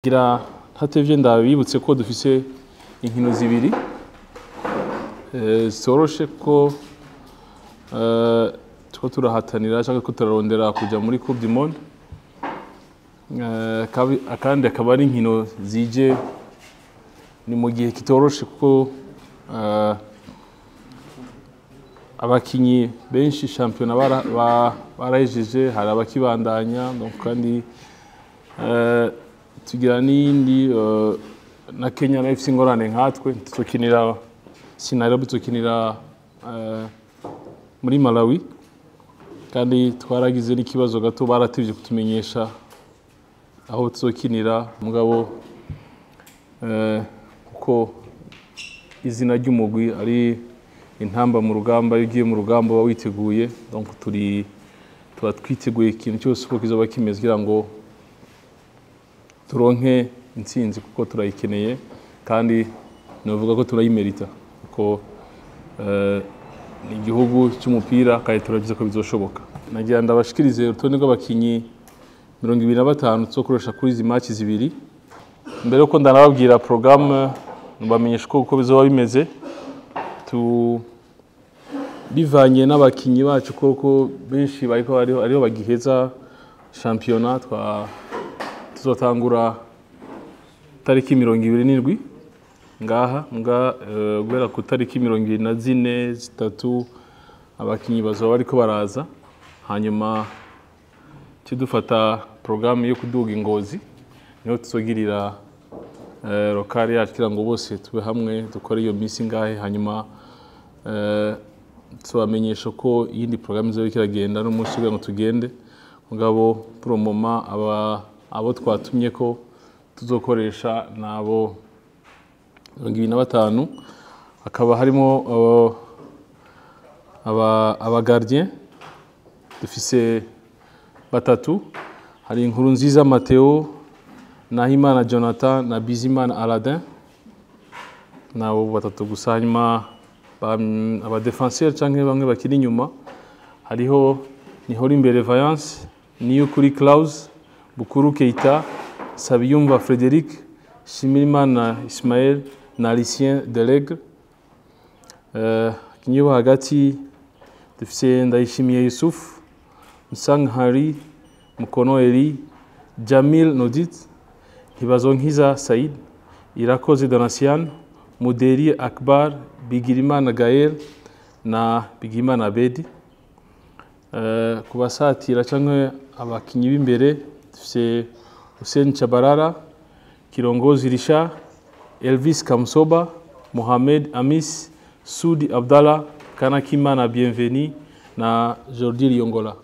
Gira ntatevye ndabibutse ko dufise inkino zibiri zitoroshe ko tuko turahatanira cyangwa ko turarondera kuja muri Coupe du Monde, akandi akaba ari inkino zije ni mu gihe kitoroshe kuko abakinyi benshi shampiyona barahejeje, hari abakibandanya, donc kandi tugira n'iyindi na Kenya nayo ifise ingorane nkatwe. Tuzokinira si Nairobi, tuzokinira muri Malawi, kandi twaragize n'ikibazo gato, baratevye kutumenyesha aho tuzokinira, mugabo kuko izina ry'umugwi ari intamba mu rugamba, iyo ugiye mu rugamba uba witeguye, donc tuba twiteguye ikintu cyose uko kizoba kimeze kugira ngo turonke intsinzi, kuko turayikeneye kandi novuga ko turayimerita, kuko ni igihugu cy'umupira kandi turabizi ko bizoshoboka. Nagira ndabashikirize urutonde rw'abakinyi 25 tuzokoresha kuri izi match zibiri. Mbere yuko ndanababwira programme, nbamenyesha uko bizoba bimeze, bivanye n'abakinyi bacu koko benshi bariko ariho bagiheza shampiyona. Tuzotangura tariki 27 ngaha nga, guhera ku tariki 24, 3 abakinyi bazoba bariko baraza, hanyuma dufata programme yo kuduga Ingozi, niho tuzogirira rokari yacu kugira ngo bose tube hamwe dukore iyo minsi ngahe, hanyuma tubamenyesha ko iyindi programme izoba iriko iragenda n'umunsi kugira ngo tugende. Mugabo pour le moment abo twatumye ko tuzokoresha nabo 25, hakaba harimo aba gardien dufise batatu, hari Inkuru Nziza Mateo, Nahimana Jonathan na Bizimana Aladin, nabo batatu gusa. Hanyuma aba défenseur canke bamwe bakiri inyuma, hariho Nihori Imbere Vaillance, Niyukuri Klaus, Bukuru Keita, Sabiyumva Frederic, Shimirimana Ismael na Lucien Delegre. Abakinyi bo hagati dufise Ndayishimiye Yusuf, Musang Hari, Mukono Eri, Jamil Nodit, Ntibazonkiza Said, Irakoze Donatien, Muderi Akbar, Bigirimana Gael na Bigirimana Abedi. Ku basatira canke abakinyi b'imbere dufise Hussein Chabarara, Kirongozi Richard, Elvis Kamsoba, Mohamed Amis, Sudi Abdallah, Kanakimana Bienveni na Jordi Liongola.